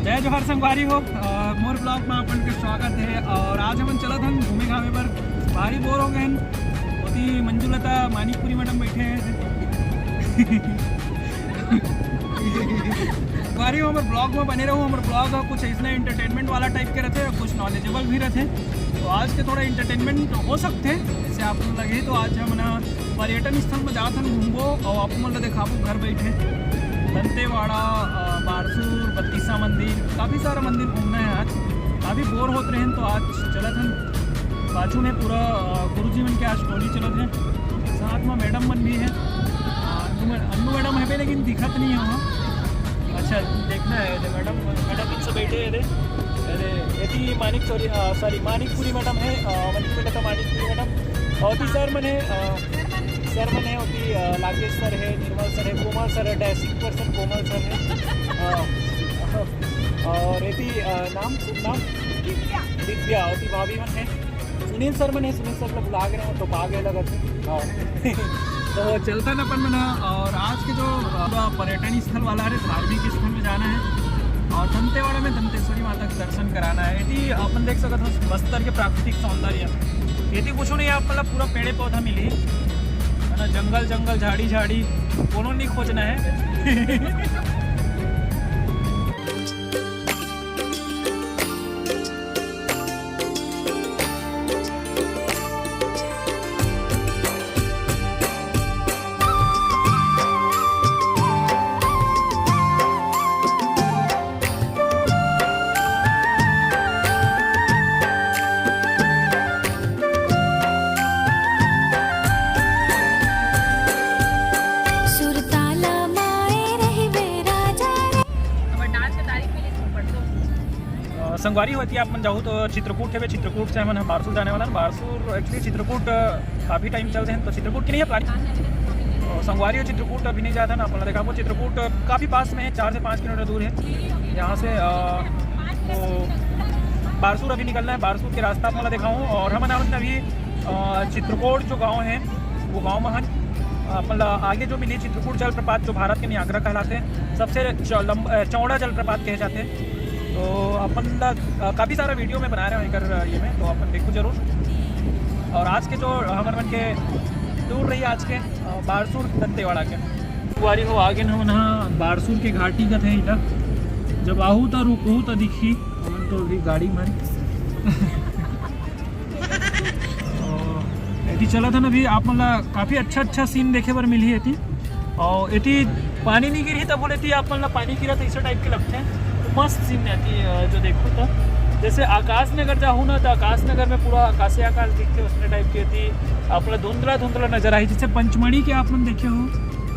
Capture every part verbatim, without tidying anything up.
जय जोहार संगवारी हो, अ, मोर ब्लॉग में अपन के स्वागत है। और आज हमन चलत हन घूमे घामे बर, भारी बोर हो गए हन। ओती मंजुलता मानिकपुरी मैडम बैठे हैं। संगवारी हो, हमर ब्लॉग में बने रहो। हमर ब्लॉग ह कुछ ऐसने एंटरटेनमेंट वाला टाइप के रहते हैं, कुछ नॉलेजेबल भी रहते हैं। तो आज के थोड़ा एंटरटेनमेंट हो सकते हैं, जैसे आप लोग लगे तो आज हम ना पर्यटन स्थल में जात हन घूमबो और आप मन ला देखाबो घर बैठे। दंतेवाड़ा, अ, बारसूर, बत्तीसा मंदिर, काफ़ी सारा मंदिर घूमना है आज। काफ़ी बोर होत रहेन तो आज चलत हन। बाजू में पूरा, अ, गुरुजी मन के आज टोली चलत है, साथ में मैडम मन भी है। अ, अन्नू मै-, अन्नू मैडम है लेकिन दिखत नहीं है वहाँ। अच्छा, देखना है ये मैडम, मैडम पीछे बैठे हैं। अरे, ये भी मानिक, सॉरी, अ, सॉरी, मानिकपुरी मैडम है, अ, मंजू मैडम तो मानिकपुरी मैडम। और भी सर मन है, अ, सर मन है, ओती, अ, लाकेश सर है, निर्मल सर है, कोमल सर है, डैशिंग पर्सन कोमल सर है। अ, और एती, अ, नाम, शुभ नाम? दिव्या। दिव्या, ओती भाभी मन है। सुनील सर मन है, सुनील सर ला बुला के रहे हो, तो पा गए लगत है। हाँ। तो चलता ना अपन मना, और आज के जो, अ, पर्यटन स्थल वाला है, धार्मिक स्थल में जाना है, और दंतेवाड़ा में दंतेश्वरी माता के दर्शन कराना है। एती अपन देख सकत हो बस्तर के प्राकृतिक सौंदर्य। एती कुछ नहीं है, आप मतलब पूरा पेड़े पौधा मिली, है ना, जंगल जंगल, झाड़ी झाड़ी, कोनो नहीं खोजना है। सुरताला माए रहिबे राजा रे। अब डांस के तारीफ में लिख पढ़ दो। अ, संगवारी होती आप मन जाहू तो चित्रकूट है, चित्रकूट से हमन ह बारसूर जाने वाला है। बारसूर, actually चित्रकूट, अ, काफ़ी टाइम चल रहे हैं, तो चित्रकूट की नहीं है प्लानिंग। अ, संगवारी हो चित्रकूट अभी नहीं जाता ना, अपना देखा वो चित्रकूट, अ, काफ़ी पास में है, चार से पाँच किलोमीटर दूर है यहाँ से। अ, तो बारसूर अभी निकलना है, बारसूर के रास्ता आप मला दिखाऊँ। और हमन अभी, अ, चित्रकूट जो गांव है, वो गांव में हन। अ, मतलब आगे जो मिली चित्रकूट जलप्रपात, जो भारत के नियाग्रा कहलाते हैं, सबसे च-, लंब-, अ, चौड़ा जलप्रपात कहे जाते हैं। तो अपन ला, अ, काफ़ी सारा वीडियो में बना रहे हैं एकर, अ, ये में, तो अपन देखो जरूर। और आज के जो हमर मन के टूर रही आज के, अ, बारसूर दंतेवाड़ा के। संगवारी हो आगे न हमन ह बारसूर के घाटी कथे इटा, जब आहू त रुकहू त दिखही। हमन तो अभी गाड़ी में एती चलत हन अभी, आप मन ला काफ़ी अच्छा अच्छा सीन देखे बर मिलही एती। और एती पानी नहीं गिरही तब बोले एती आप मन ला पानी गिरत ऐसे टाइप के लगथे। तो मस्त सीन है एती, अ, जो देखो तो जैसे आकाश नगर जाहू ना तो आकाश नगर में पूरा आकाशे आकाश दिखते उसने टाइप के एती। आप मन ला धुंधला धुंधला नजर आही, जैसे पंचमढ़ी के आप मन देखे हो,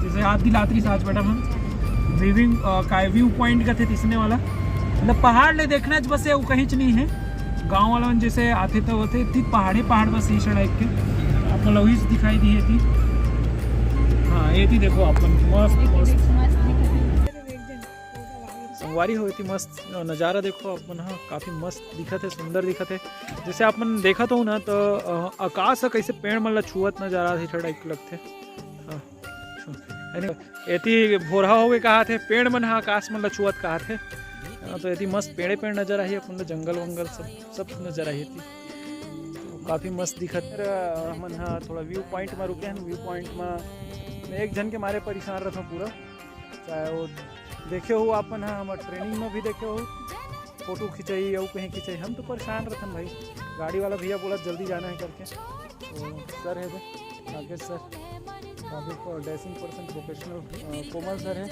जैसे आप दिलात्री साज मैडम हम व्यूइंग, अ, काय व्यू पॉइंट का थे तीसने वाला, मतलब पहाड़ ले देखना च बस, ये कहीं च नहीं है। गांव वाला मन जैसे आथे तो होथे, इतनी पहाड़े पहाड़ बस, इस टाइप के आप मन ला वही दिखाई दी एती। हाँ, एती देखो आप मन, मस्त, मस्त। संगवारी हो, एती मस्त नज़ारा देखो आप मन, हाँ, काफ़ी मस्त दिखत है, सुंदर दिखत है। जैसे आप मन देखत हो ना, तो, अ, आकाश ह कैसे पेड़ मन ला छुअत नजर आथे, इस टाइप के लगथे। हाँ। है नी? एती भोरहा होगे कहाथे, पेड़ मन ह आकाश मन ल छुअत कहाथे। हाँ, तो एती मस्त पेड़े पेड़ नजर आही, अपन ल जंगल वंगल सब, सब नजर आही एती। तो काफ़ी मस्त दिखत। फिर, अ, हमन ह थोड़ा व्यू पॉइंट म रुके हन। व्यू पॉइंट म मैं एक झन के मारे परेशान रहथों पूरा, चाहे वो देखे हो अपन ह, हमर ट्रेनिंग में भी देखे हो, फोटो खिंचाई या कहीं खिंचाई, हम तो परेशान रहथन भाई। गाड़ी वाला भैया बोला जल्दी जाना है करके। तो सर है बे, राकेश सर, राकेश को डैशिंग पर्सन प्रोफेशनल, अ, कोमल सर है।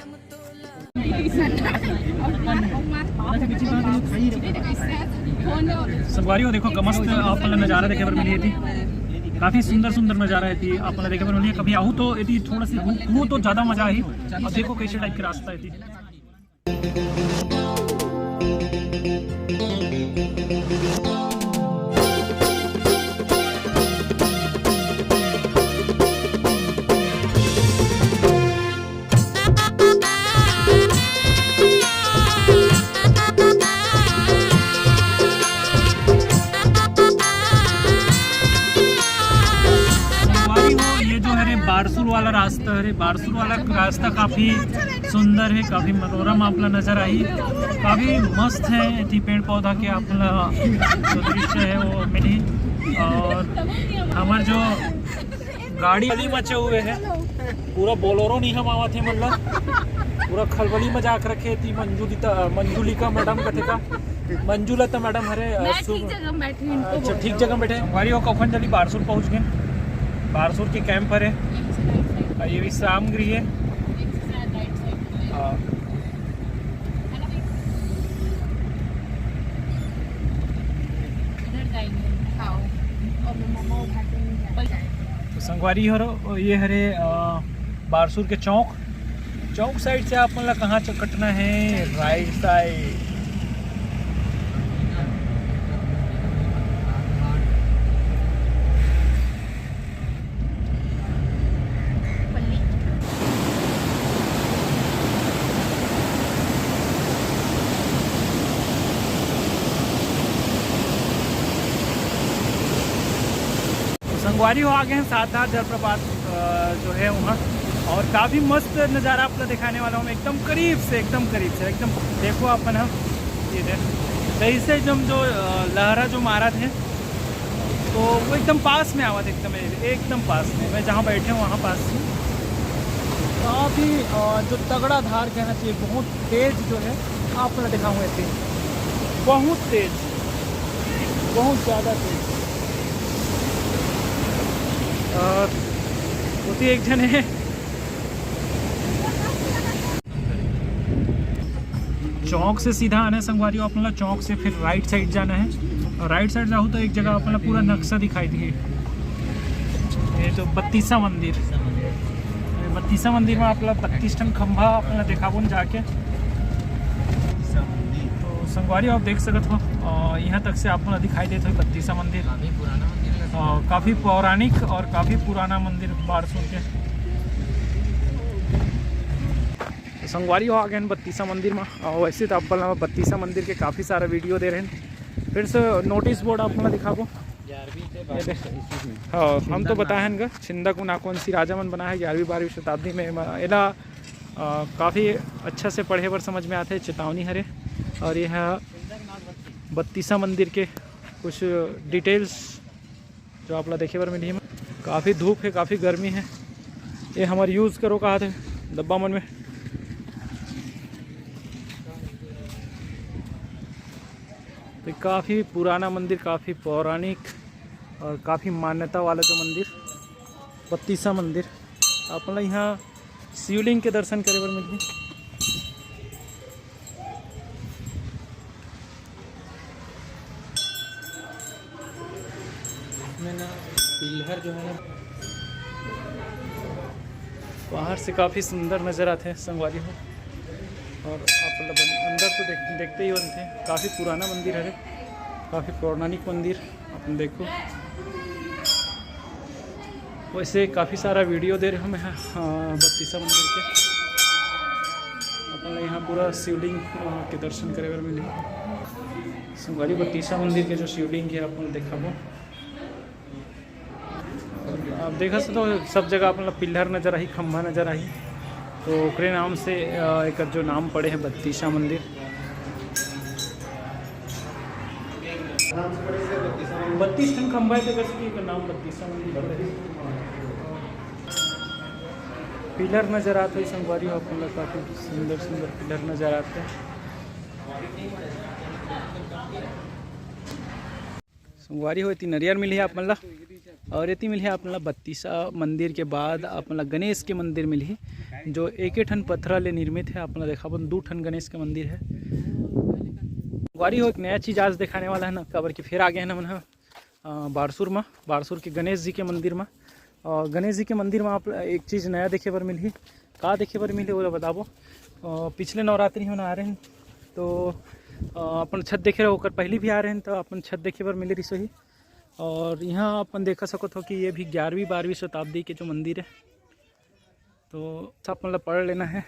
संगवारी हो, देखो, मस्त आप मन नज़ारा देखे बर मिली एती। काफ़ी सुंदर सुंदर नज़ारा एती आप मन देखे बर मिली। कभी आहू तो एती थोड़ा सी रुकहू तो ज़्यादा मज़ा आही। अब देखो कैसे टाइप के रास्ता एती। संगवारी हो, ये जो है रे बारसूर वाला रास्ता हरे, बारसूर वाला रास्ता काफी सुंदर है, काफी मनोरम आपला नजर आई, काफी मस्त है। एती पेड़ पौधा के आपला जो दृश्य है वो मिली। और हमर जो गाड़ी वाली मचे हुए है, पूरा बोलेरो नहीं हम आवत है, मतलब पूरा खलबली मजाक रखे थी। मंजुलिता, मंजुलिका मैडम कथे का, मंजुलता मैडम हरे। मैं सु- ठीक जगह में बैठी हूँ, इनको अच्छा, बोल ठीक रहा जगह में बैठे। हमारी वो कखन जल्दी बारसूर पहुँच गए। बारसूर के कैंप हरे। यहीं से राइट साइड, और ये विश्राम गृह है। यहीं से शायद राइट साइड को है। हाँ। है ना भाई? इधर जाएंगे। हाँ। और मम्मा उठाते नहीं जाते। तो संगवारी हो रहो, ये हरे, अ, बारसूर के चौक। चौक साइड से आप मन ला कहाँ चकटना है? Right side. तो संगवारी हो, आ गए हैं सातधार जलप्रपात, अ, जो है वहाँ, और काफ़ी मस्त नज़ारा आप लोग दिखाने वाला हूँ मैं, एकदम करीब से, एकदम करीब से, एकदम देखो आप मन ह, ये देख, सही से एकदम जो, अ, लहरा जो मारा थे, तो वो एकदम पास में आवा थे, एकदम, एकदम पास में। मैं जहाँ बैठे हूँ वहाँ पास में। काफ़ी, अ, जो तगड़ा धार कहना चाहिए, बहुत तेज जो है, आप लोग दिखाऊँ ऐसे, बहुत तेज, बहुत ज़्यादा तेज। और होती एक जने है। चौक से सीधा आना है संगवारी हो, आप मन ला चौक से फिर राइट साइड जाना है। और राइट साइड जाओ तो एक जगह आप मन ला पूरा नक्शा दिखाई दिए, ये तो बत्तीसा मंदिर, बत्तीसा मंदिर में आप ला बत्तीस ठन खंभा आप मन ला दिखाबो न जाके। तो संगवारी हो, आप देख सकत हो, अ, यहाँ तक से आप मन ला दिखाई देत हो बत्तीसा मंदिर। काफी पुराना मंदिर है। अ, काफी पौराणिक और काफी पुराना मंदिर बारसूर के। तो संगवारी हो, आ गए हैं बत्तीसा मंदिर में। अ, वैसे तो आप मन ला बत्तीसा मंदिर के काफी सारा वीडियो दे रहे हैं, फिर से नोटिस बोर्ड आप मन ला दिखाबो। ग्यारहवीं से ये देख। बारहवीं, इसमें। हाँ, हम तो बताए हैं इनका, छिंदा कुनाकोन सी राजा मन बनाए है ग्यारहवीं बारहवीं शताब्दी में। म-, एला, अ, काफी अच्छा से पढ़े बर समझ में आथे, चेतावनी हरे। और ये है बत्तीसा मंदिर के कुछ डिटेल्स जो आप ला देखे बर मिलही। काफी धूप है, काफी गर्मी है, ये हमर यूज़ करो कहा थे डब्बा मन में। तो काफी पुराना मंदिर, काफी पौराणिक और काफी मान्यता वाला जो मंदिर, बत्तीसा मंदिर, आप मन ला यहाँ शिवलिंग के दर्शन करे बर मिलही। इसमें ना पिलर जो है ना, बाहर से काफी सुंदर नजर आते हैं संगवारी हो, और आप मतलब अंदर तो देख, देखते ही बनते हैं। काफी पुराना मंदिर है, काफी पौराणिक मंदिर। अपन देखो, वैसे काफी सारा वीडियो दे रहे हूँ मैं, हाँ, बत्तीसा मंदिर के। अपन ला यहाँ पूरा शिवलिंग, अ, के दर्शन करे बर मिलही। संगवारी, बत्तीसा मंदिर के जो शिवलिंग है अपन देखाबो। आप देखा से तो सब जगह अपन ला पिलर नजर आही, खंभा नजर आही, तो ओकरे नाम से, अ, एकर जो नाम पड़े है बत्तीसा मंदिर। बत्तीस ठन खंभा है, तो बस के नाम बत्तीसा मंदिर पड़े। पिलर नजर आते हैं संगवारी हो, अपन ला काफी सुंदर सुंदर पिलर नजर आते हैं। संगवारी हो, एती नरियर मिलही आप मन ला, और एती मिलही आप मन ला बत्तीसा मंदिर के बाद आप मन ला गणेश के मंदिर मिलही, जो एके ठन पथरा ले निर्मित है। आप मन ला देखाबो, दू ठन गणेश के मंदिर है। संगवारी हो, एक नया चीज आज दिखाने वाला है ना, काबर कि फिर आ गए हैं ना मन ह, अ, बारसूर में, बारसूर के गणेश जी के मंदिर में। और गणेश जी के मंदिर में आप एक चीज नया देखे बर मिलही। का देखे बर मिले, ओला बताबो। अ, पिछले नवरात्रि में आ रहे हैं, तो, अ, अपन छत देखे रहे, ओकर पहली भी आ रहे हैं, तो अपन छत देखे बर मिले रिसोही। और यहाँ अपन देखा सकत हो कि ये भी ग्यारहवीं बारहवीं शताब्दी के जो मंदिर है, तो सब मतलब पढ़ लेना है,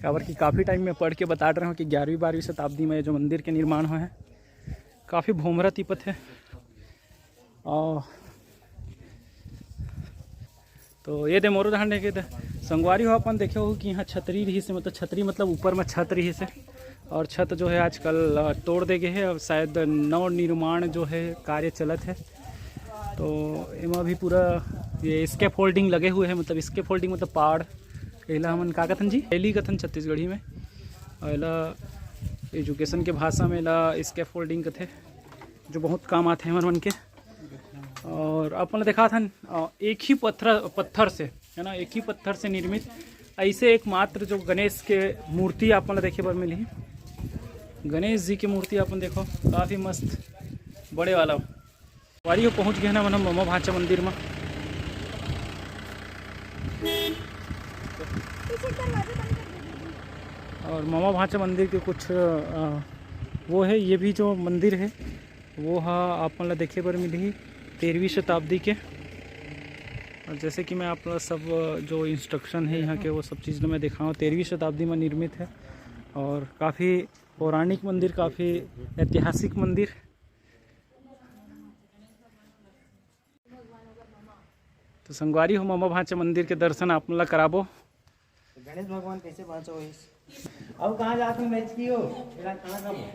काबर कि काफ़ी टाइम में पढ़ के बता रहे हो कि ग्यारहवीं बारहवीं शताब्दी में जो मंदिर के निर्माण हुए हैं, काफ़ी भोमरा तिपत है। और तो ये दे मोरो धान देखे थे। संगवारी हो, अपन देखे हो कि यहाँ छतरी रहिस हे, मतलब छतरी मतलब ऊपर में छत रहिस हे, और छत जो है आजकल, अ, तोड़ दे गए है। अब शायद नवनिर्माण जो है कार्य चलत है। तो एमा भी पूरा ये स्कैफोल्डिंग लगे हुए हैं, मतलब स्कैफोल्डिंग मतलब पाड़, एला हमन का कथन जी, एली कथन छत्तीसगढ़ी में, और एला एजुकेशन के भाषा में एला स्कैफोल्डिंग कथे, जो बहुत काम आथे हमर मन के। और अपन ला दिखात हन, अ, एक ही पत्थर, पत्थर से, है ना, एक ही पत्थर से निर्मित ऐसे एकमात्र जो गणेश के मूर्ति अपन ला देखे बर मिलही। गणेश जी के मूर्ति अपन देखो, काफ़ी मस्त बड़े वाला। संगवारी हो, पहुँच गए ना मन ममा भांचा मंदिर में। और ममा भांचा मंदिर के कुछ, अ, वो है, ये भी जो मंदिर है वो हा आप मन ला देखे बर मिलही तेरहवीं शताब्दी के। और जैसे कि मैं आप लोग सब जो इंस्ट्रक्शन है यहाँ के, वो सब चीज़ ला मैं दिखाऊँ, तेरहवीं शताब्दी में निर्मित है और काफ़ी पौराणिक मंदिर, काफ़ी ऐतिहासिक मंदिर। तो संगवारी हो, ममा भांचा मंदिर के दर्शन आप मन ला कराबो। तो गणेश भगवान कैसे भांचा होइस? अब कहाँ जात हूँ मैच की हो? मेरा खाना खाबो।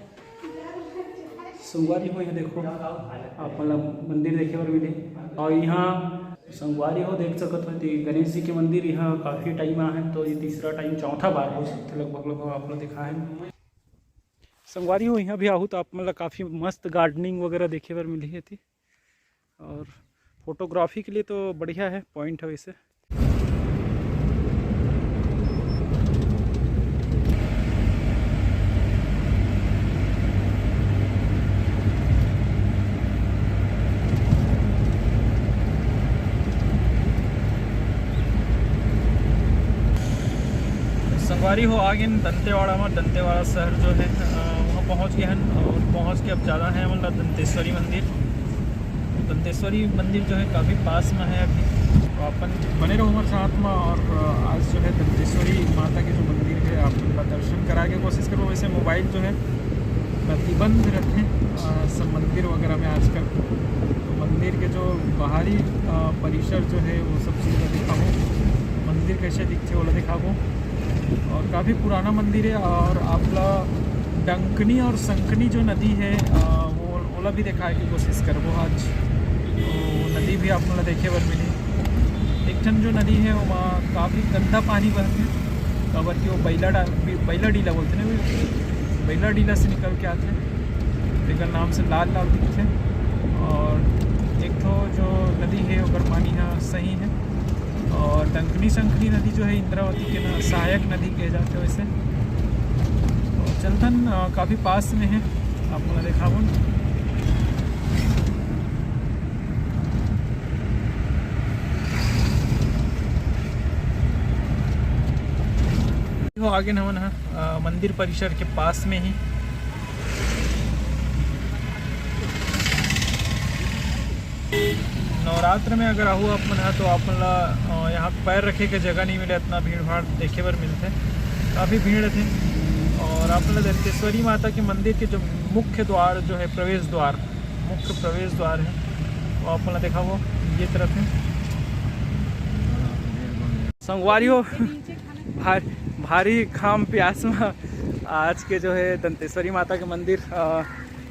संगवारी हो, यहाँ देखो, आप मन ला मंदिर देखे बर मिले। और यहाँ संगवारी हो देख सकत हो, तो गणेश जी के मंदिर यहाँ काफ़ी टाइम आ है, तो ये तीसरा टाइम, चौथा बार हो सकथे लगभग, लगभग आप लोग देखा है। संगवारी हो, यहाँ भी आहू तो आप मन ला काफ़ी मस्त गार्डनिंग वगैरह देखे बर मिलही एती। और फोटोग्राफी के लिए तो बढ़िया है, पॉइंट है वैसे। संगवारी हो, आ गए दंतेवाड़ा में। दंतेवाड़ा शहर जो है, अ, वहाँ पहुँच गए हैं और पहुँच के अब जाना है हमन ला दंतेश्वरी मंदिर। दंतेश्वरी मंदिर जो है काफ़ी पास में है अभी, तो अपन बने रहो हमारे साथ में। और, अ, आज जो है दंतेश्वरी माता के जो मंदिर है, आप लोग का दर्शन करा के कोशिश करो। वैसे मोबाइल जो है प्रतिबंध रखे, अ, सब मंदिर वगैरह में आजकल। तो मंदिर के जो बाहरी, अ, परिसर जो है वो सब चीज़ ला दिखाबो, मंदिर कैसे दिखते वो ला दिखाबो। और काफ़ी पुराना मंदिर है। और आप ला डंकनी और संकनी जो नदी है, अ, वो, ओला भी दिखाए की कोशिश करबो आज। तो नदी भी आप मन ला देखे बर मिली। एक ठन जो नदी है, वहाँ काफ़ी गंदा पानी बहथे, काबर कि वो बैला डा-, बैला डीला बोलथे ना, वो बैला डीला से निकल के आथे, तेकर नाम से लाल लाल दिखथे। और एक ठो जो नदी है, ओकर पानी ह सही है। और डंकनी संकनी नदी जो है, इंद्रावती के ना सहायक नदी कहे जाथे वैसे। तो चलथन, अ, काफ़ी पास में है, आप मन ला देखाबो। हो आगे हमन ह, अ, मंदिर परिसर के पास में ही। नवरात्र में अगर आहू आप मन ह, तो आप मन ला, अ, यहाँ पैर रखे के जगह नहीं मिले, इतना भीड़ भाड़ देखे बर मिलथे, काफ़ी भीड़ रथे। और आप मन ला दंतेश्वरी माता के मंदिर के जो मुख्य द्वार जो है, प्रवेश द्वार, मुख्य प्रवेश द्वार है, वो आप मन ला देखाबो, ये तरफ है। संगवारी हो, भार-, भारी घाम प्यास में आज के जो है दंतेश्वरी माता के मंदिर, अ,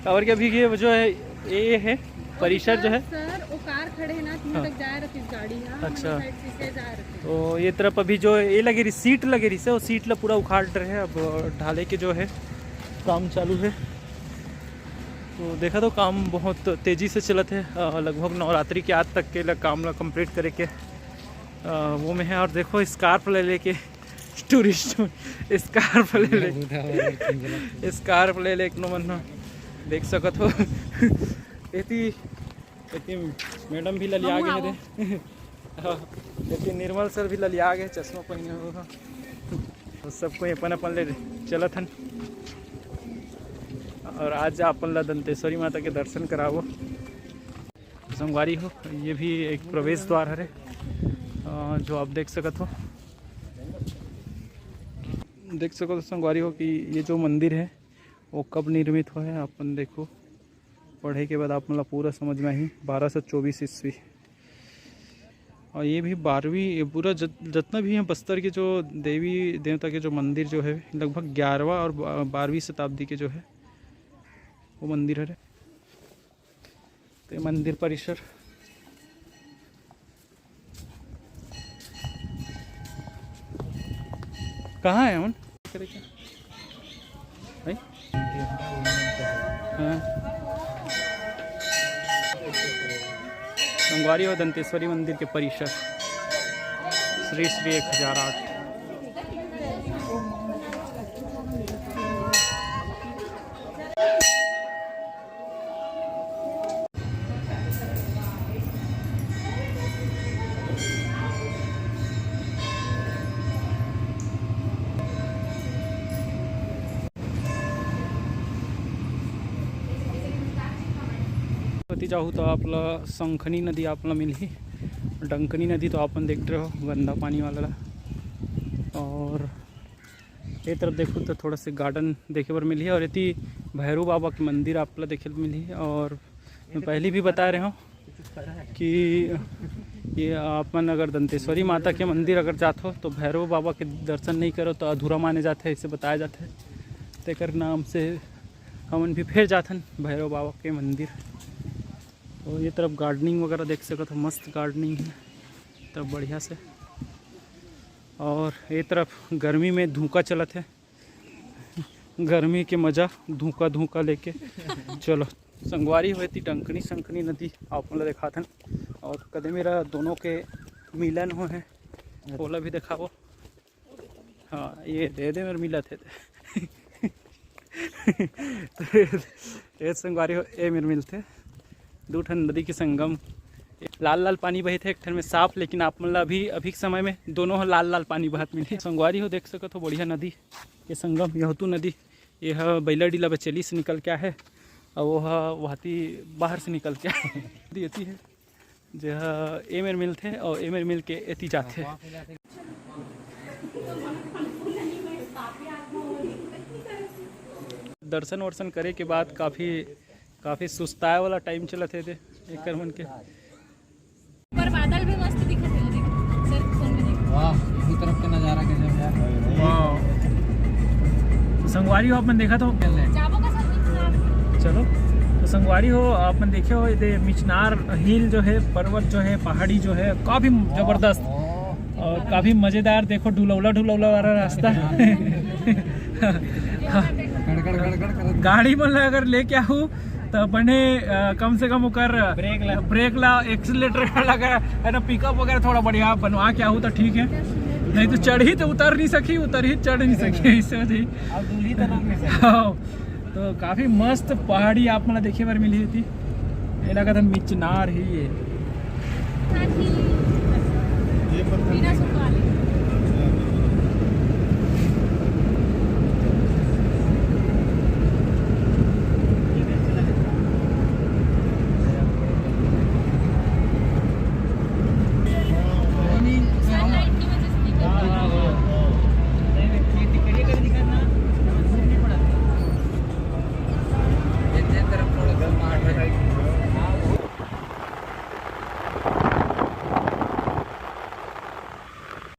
काबर के अभी ये जो है, ये है परिसर जो है। सर, वो कार खड़े है ना, तिहां हाँ। तक जाए रहती गाड़ी, हाँ, अच्छा। हमर side से जाए रहती। तो ये तरफ अभी जो ये लगे रही, सीट लगे रही से, वो सीट ला पूरा उखाड़ रहे हैं, अब ढाले के जो है काम चालू है। तो देखा तो काम बहुत तेजी से चलत है, अ, लगभग नवरात्रि के आज तक के ल-, काम ला complete करे के, अ, वो में है। और देखो scarf ले लेके टूरिस्ट scarf ले ले, scarf ले ले एक नंबर ना, देख सकत हो। एती, एती मैडम भी ललिया गे हे दे। हाँ, एती निर्मल सर भी ललिया गे, चश्मा पहने हो। तो सब कोई अपन अपन ले चलत हन। और आज अपन ला दंतेश्वरी माता के दर्शन कराबो। संगवारी हो, ये भी एक प्रवेश द्वार हरे, अ, जो आप देख सकत हो। देख सकत हो संगवारी हो कि ये जो मंदिर है, वो कब निर्मित होय हे, अपन देखो, पढ़े के बाद आप मन ला पूरा समझ में आही। बारह सौ चौबीस ईस्वी। और ये भी बारहवीं, ये पूरा जत-, जितना भी है बस्तर के जो देवी देवता के जो मंदिर जो है, लगभग ग्यारहवाँ और बा-, बारहवीं शताब्दी के जो है, वो मंदिर हरे। तो ये मंदिर परिसर कहाँ है उन? भाई? हाँ। संगवारी हो दंतेश्वरी मंदिर के परिसर, श्री श्री एक हजार आठ। ओती जाहू तो आप ला शंखनी नदी आप ला मिलही, डंकनी नदी तो आप मन देखते रहो गंदा पानी वाला ला। और ये तरफ देखो तो थोड़ा से गार्डन देखे बर मिलही और एती भैरू बाबा के मंदिर आप ला देखे बर मिलही। और मैं पहले भी बता रहे हूँ कि ये आप मन अगर दंतेश्वरी माता के मंदिर अगर जात हो तो भैरू बाबा के दर्शन नहीं करो तो अधूरा माने जाते हैं, इसे बताया जाता है। तेकर नाम से हमन भी फिर जाथन भैरू बाबा के मंदिर। और ये तरफ गार्डनिंग वगैरह देख सकत हो, मस्त गार्डनिंग है तब बढ़िया से। और ये तरफ गर्मी में धूका चलत है, गर्मी के मजा धूका धूका लेके। चलो संगवारी हो एती डंकनी शंखनी नदी आप मन ला देखाथन और कदे मेरा दोनों के मिलन हो है, ओला भी देखाबो। हाँ, ये दे दे मेर मिलत हे। तो ये, ये संगवारी हो, ए मेर मिलथे दू ठन नदी के संगम। लाल लाल पानी बहिथे एक ठन में साफ, लेकिन आप मन ला अभी, अभी के समय में दोनों ह लाल लाल पानी बहत मिलही। संगवारी हो देख सकत हो बढ़िया नदी के संगम यहतू नदी। ये ह बैलाडीला बचेली से निकल के आहे और वो ह वहती बाहर से निकल के आहे। नदी एती है जे ह ए मेर मिलथे और ए मेर मिल के एती जाथे। दर्शन वर्शन करे के बाद काफ़ी, काफ़ी सुस्ताए वाला टाइम चलत हे दे एकर मन के। ऊपर बादल भी मस्त दिखत हे, देख, सर, सुन भी देख। वाह, इसी तरफ के नज़ारा गजब है। वाह। तो संगवारी हो, आप मन देखा तो चल रहे। जाबो का सर, इतना चलो। तो संगवारी हो, आप मन देखे हो, ये मिचनार हिल जो है, पर्वत जो है, पहाड़ी जो है, काफ़ी ज़बरदस्त और काफ़ी मज़ेदार। देखो, ढुलौला ढुलौला वाला रास्ता। गड़गड़ गड़गड़ करत। गाड़ी मन ला अगर लेके आहू तो बने, अ, कम से कम ओकर ब्रेक ला, ब्रेक ला, एक्सीलरेटर लगा है ना, पिकअप वगैरह थोड़ा बढ़िया बनवा के आहू तो ठीक है, नहीं तो चढ़ही तो उतर नहीं सकी, उतरही चढ़ नहीं सकी, ऐसे हो जाही। अब दूल्ही तो रोक नहीं सके। हाँ, तो काफ़ी मस्त पहाड़ी आप मन ला देखे बर मिलही एती। ये लगत हे मिचनार ही ये।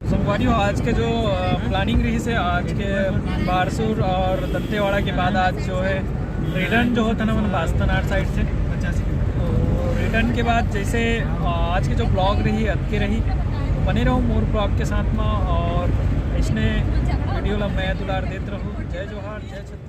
संगवारी हो, आज के जो, अ, प्लानिंग रहिस हे, आज के बारसूर और दंतेवाड़ा के बाद आज जो है रिटर्न जो होता ना, मन बास्तनार साइड से, तो रिटर्न के बाद जैसे, अ, आज के जो ब्लॉग रही, अतके रही, बने रहो मोर ब्लॉग के साथ में और इसने वीडियो ला मया दुलार देत रहो। जय जोहार, जय छत्तीसगढ़।